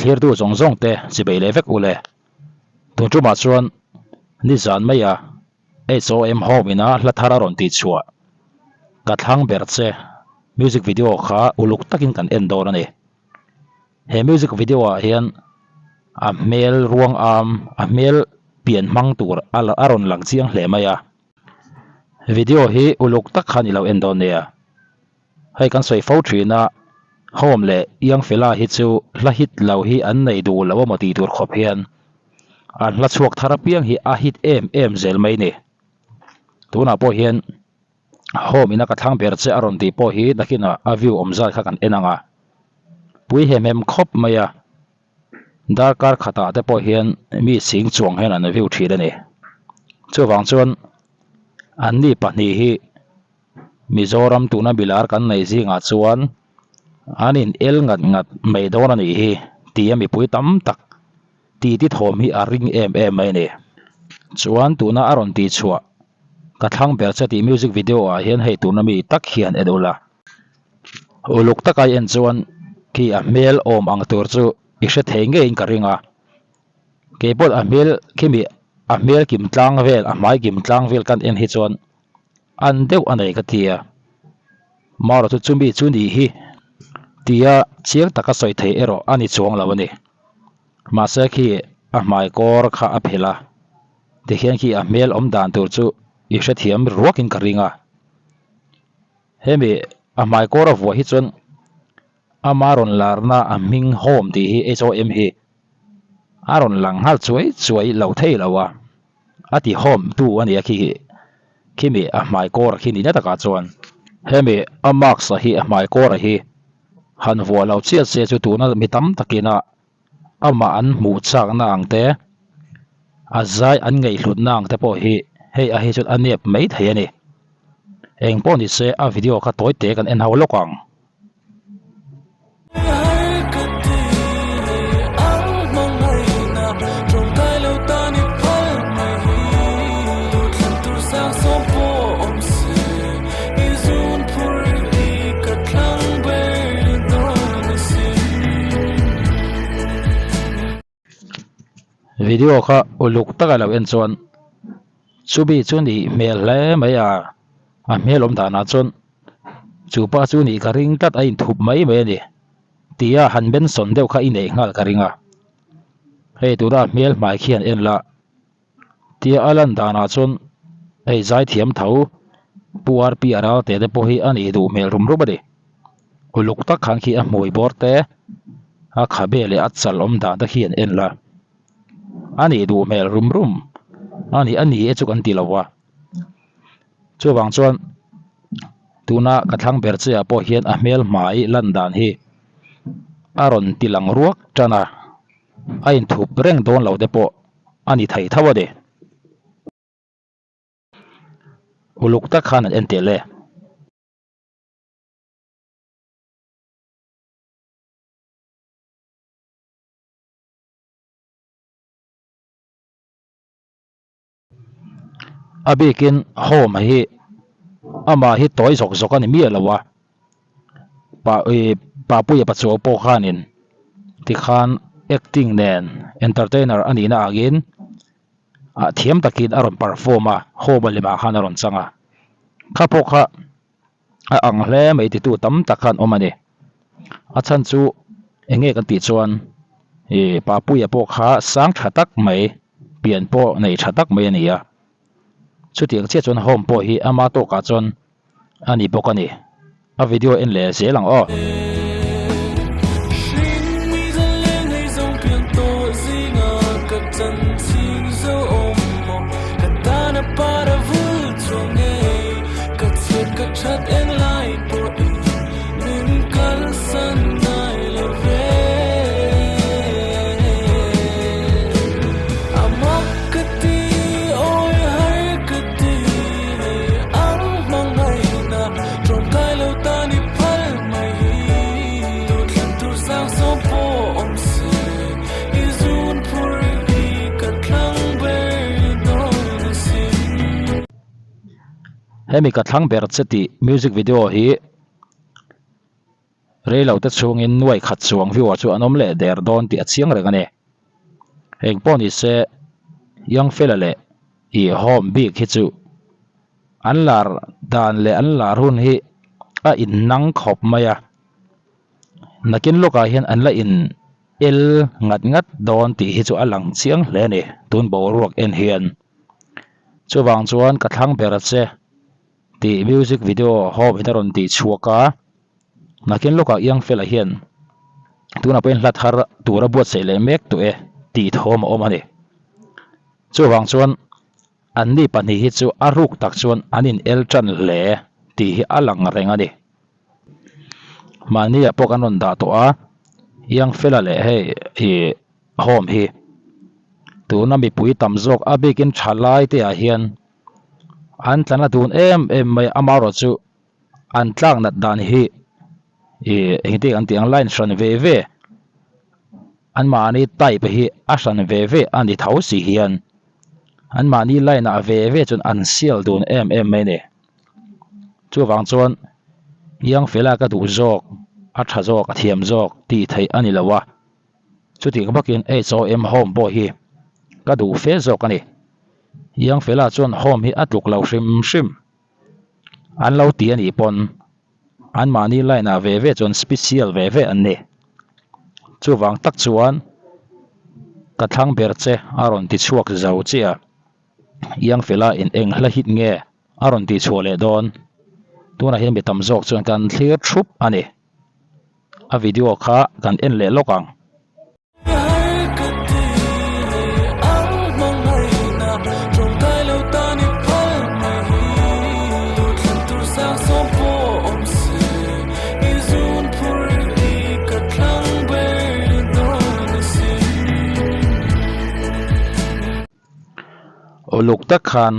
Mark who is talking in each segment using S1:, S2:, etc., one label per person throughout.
S1: Thlirtu zawng zawng te chibei leh vek ule. Tun tumah chuan nizan maia HOM Home ina hla thar a rawn tih chhuah ka thlang ber che music video kha uluk takin kan en dawn a ni. He music video ah hian a hmel ruang am a hmel pian hmang tur a rawn lang chiang hle mai a. Video hi uluk tak khan i lo en dawn nia. Hei kan sawi fo thin a, Home leh Young Fella hi chu hla hit lo hi an nei duh lo emaw tih tur khawp hian an hla chhuak thar apiang hi a hit em em zel mai ni. Tunah pawh hian Home ina ka thlang ber che a rawn tih pawh hi nakinah a view awm zat kha kan en ang a, pui hem hem khawp mai a, darkar khatah te pawh hian mi ching chuang hian an view thin a ni. Chuvang chuan anni pahnih hi. Mizoram tuna milar kan nei zingah chuan an in el ngat ngat mai dawn a nih hi tia mipui tam tak titi thawm hi a ring em em mai a ni. Chuan tuna a rawn tih chhuah ka thlang ber che tih music video ah hian hei tuna mi tak hian en ula. Uluk taka i en chuan khi a hmel awm ang tur chu i hre thei ngeiin ka ring a. Keipawh a hmel khimi a hmel kim tlang vel a hmai kim tlang vel kan en hi chuan An deuh a nei ka ti a, Maura chu chumi chu nih hi tia chiang taka sawi thei erawh a ni chuang lo a ni. Mahse khi a hmai kawr kha a phelh a, tikhian khi a hmel awm dan tur chu i hrethiam ruakin ka ring a. Hemi a hmai kawr a vuah hi chuan ama rawn larna a hming Home tih hi, HOM hi a rawn lang nghal chuai chuai lo thei lo a. A ti hawm tu a nia khi khimi a hmai kawr khi ni na takah chuan hemi a mask a hi a hmai kawr a hi han vuah lo chiah se chu tuna mi tam takin a amah an hmuh chak na ang te a zai an ngaihhlut na ang te pawh hi hei a hi chuan a nep mai thei a ni eng pawh ni se a video kha tawi te kan en ho lawk ang. Video kha uluk taka lo en chuan chumi chu nih hmel hle mai a a hmel awm danah chuan chu pa chu nih ka ring tlat a inthup mai mai a ni tia han mention deuh kha i neih nghal ka ring a hei tuna hmel hmai khi han en la tia a lan danah chuan hei zaithiam tho pu R P a ralte te pawh hi a nih duh hmel rum rum a ni. Uluk tak khan khi a hmui bawr te a khabe leh a chal awm dan te khi an en la a nih duh hmel rum rum a ni a ni e chu kan ti lo a chuvang chuan tuna ka thlang ber che ah pawh hian a hmel hmai lan dan hi a rawn ti lang ruak tan a a inthup reng dawn lo te pawh a ni thei tho a ni. Uluk tak khan an en teh le. A bikin home hi amah hi tawi zawk zawk a ni miah lo a pa ih Papuia Pachuau pawh khanin tikhan acting nen entertainer a nihna angin ah thiam takin a rawn perform a home a lemah khan a rawn chang a kha pawh kha. a ang hle mai titu tam tak khan awm a ni a chhan chu eng nge kan tih chuan ih papuia pawh kha sang tha tak mai pian pawh nei tha tak mai a ni a chutiang chiah chuan home pawh hi ama tawkah chuan a ni bawk a ni a video en leh zel ang aw. Hemi ka thlang ber che tih music video hi. Reilote chhungin nuai khat chuang viewer chu an awm leh der dawn tih a chiang reng a ni. Eng pawh ni se, Young Fella leh i home bik hi chu an lar dan leh an lar hun hi a innang khawp mai a. Nakin lawkah hian an la in el ngat ngat dawn tih hi chu a lang chiang hle a ni tun boruak en hian. Chuvang chuan ka thlang ber a che tih music video home in a rawn tih chhuak a, nakin lawkah Young Fella hian tunah pawhin hla thar tura buatsaih leh mek tawh e tih thawm a awm a ni. Chuvang chuan Anni pahnih hi chu a ruk tak chuan an in el tan hle tih hi a lang reng a ni. Mahni ah pawh kan rawn dah tawh a, Young Fella leh hei i home hi tuna mipui tam zawk a bikin thalai te ah hian an tla na dun em em mai a, amaherawh chu an tlak nat dan hi i engtin an tih ang line hran ve ve Anmahni type hi a hran ve ve a ni tho si hian anmahni line ah ve ve chuan an sial dun em em mai a ni. Chuvang chuan Young Fella ka duh zawk, a tha zawk, a thiam zawk tih theih a ni lo a. Chutih bakin HOM Home pawh hi ka duh fe zawk a ni. Young Fella chuan Home hi a tluk lo hrim hrim. An lo ti a nih pawn anmahni line ah ve ve chuan special ve ve an ni. Chuvang tak chuan ka thlang ber che a rawn ti chhuak zo chiah a, Young fella in eng hla hit nge a rawn tih chhuah leh dawn? Tunah hian mi tam zawk chuan kan thlir thup a ni. A video kha kan en leh lawk ang. Uluk tak khan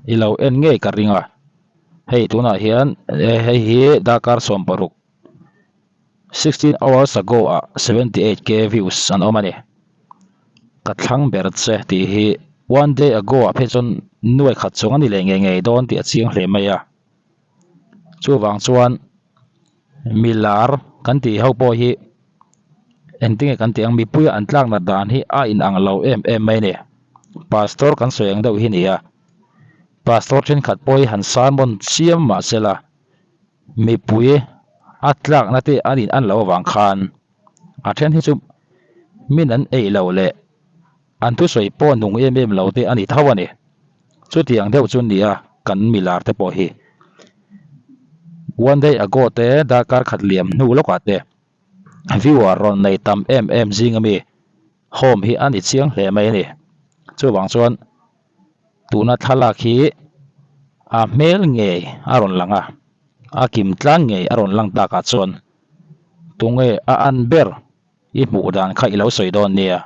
S1: i lo en ngei ka ring a, hei tunah hian hei hi darkar 16 16 hours ago ah 78k views an awm a ni. Ka thlang ber che tih hi one day ago ah phei chuan nuai khat chuang a ni leh ngei ngei dawn tih a chiang hle mai a. Chuvang chuan milar kan tih ho pawh hi engtinge kan tih ang mipuia an tlak nat dan hi a inang lo em em mai a ni. Pastor kan sawi ang deuh hi a ni a, pastor thenkhat pawh hi han sermon chiam mahsela Mipui a tlakna te an in an lo avang khan a then hi chu min an ei lo leh an thusawi pawh nung em em lo te a ni tho a ni. Chutiang deuh chu nia kan milar te pawh hi. One day ago te darkar khat liam hnu lawkah te viewer rawn nei tam em em zing ami home hi a ni chiang hle mai a ni. Chuvang chuan. Tuna thlalak hi a hmel ngei a rawn lang a, a kim tlang ngei a rawn lang takah chuan tunge a an ber i hmuh dan kha i lo sawi dawn nia.